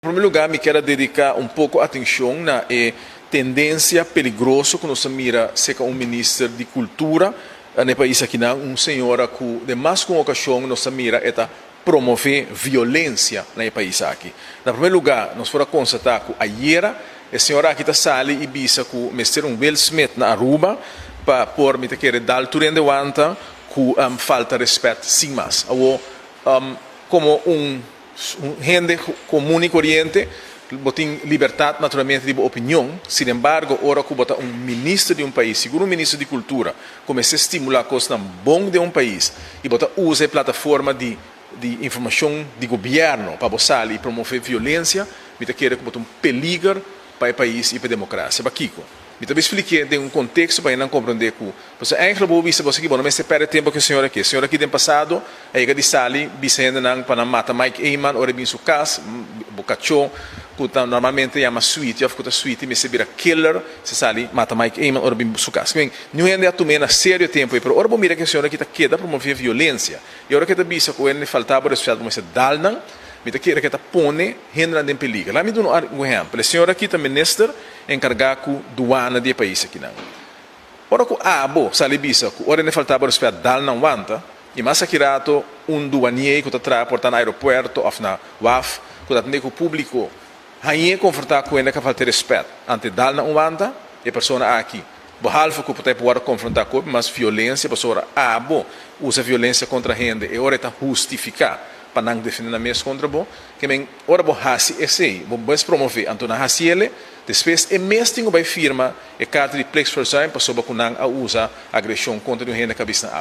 Promé lugá mi kier a dediká un poko atenshon na e tendensia peligroso ku nos a mira serka un minister di kultura na e pais akinan, un señora ku den mas ku un okashon nos a mira e ta promové violensia na e pais aki. Na promé lugá nos por a konstatá ku ayera e señora aki ta sali i bisa ku mester un Will Smith na Aruba pa por mi ta kere dal tur hende wanta ku falta rèspèt sin mas. Awor komo un Un hende komun i koriente, bo tin libertat naturalmente di bo opinion, sinembargo ora ku bo ta un minister di un pais, sigur un minister di kultura, ku mester stimulá kosnan bon den un pais i bo ta usa e plataforma di di informashon di gobièrnu pa bo sali i promové violensia, mi ta kere ku bo ta un peliger pa e pais i pa e demokrasia. Pakiko? Mi ta besplik'é den un konteksto pa hendenan komprondé ku pasobra eigenlijk bo bisa bo aki bo no mester pèrdè tempu ku e señor aki. E señor aki den pasado a yega di sali bisa hendenan pa nan mata Mike Eman ora e bin su kas, bo kachó ku ta normalmente yama Sweetie òf ku ta Sweetie mester bira killer si sali mata Mike Eman ora bin su kas. Kimen niun hende a tum'é na serio e tempu ei pero ora bo mira ku e señor aki ta keda promové violensia i ora ku e ta bisa ku hende falta bo respèt bo mester dal nan, mi ta kere ku e ta pone hendenan den peliger. Laat mi duna un ehèmpel. E señor aki ta minister. Enkargá ku duana di e pais akinan. Ora ku abo sali bisa ku ora ne faltaba respet dal nan wanta, i mas aki rato un duanier ku ta traha por ta na aeropuerto òf na waf ku ta atendé ku públiko hañ'é konfrontá ku hende ka falt'é respet ante dal nan un wanta, e persona aki behalve ku por ta e por wòrdu konfrontá ku hopi mas violensia pasobra abo usa violensia kontra hende e ora e ta hustifiká pa nan defendé nan mes kontra bo. Ke men, ora bo hasi esei, bo mes promové, anto nan hasiele, despues e mes tin ku bai firma e karta di plichtsverzuim pasobra ku nan a usa agreshon kontra di un hende kabes na.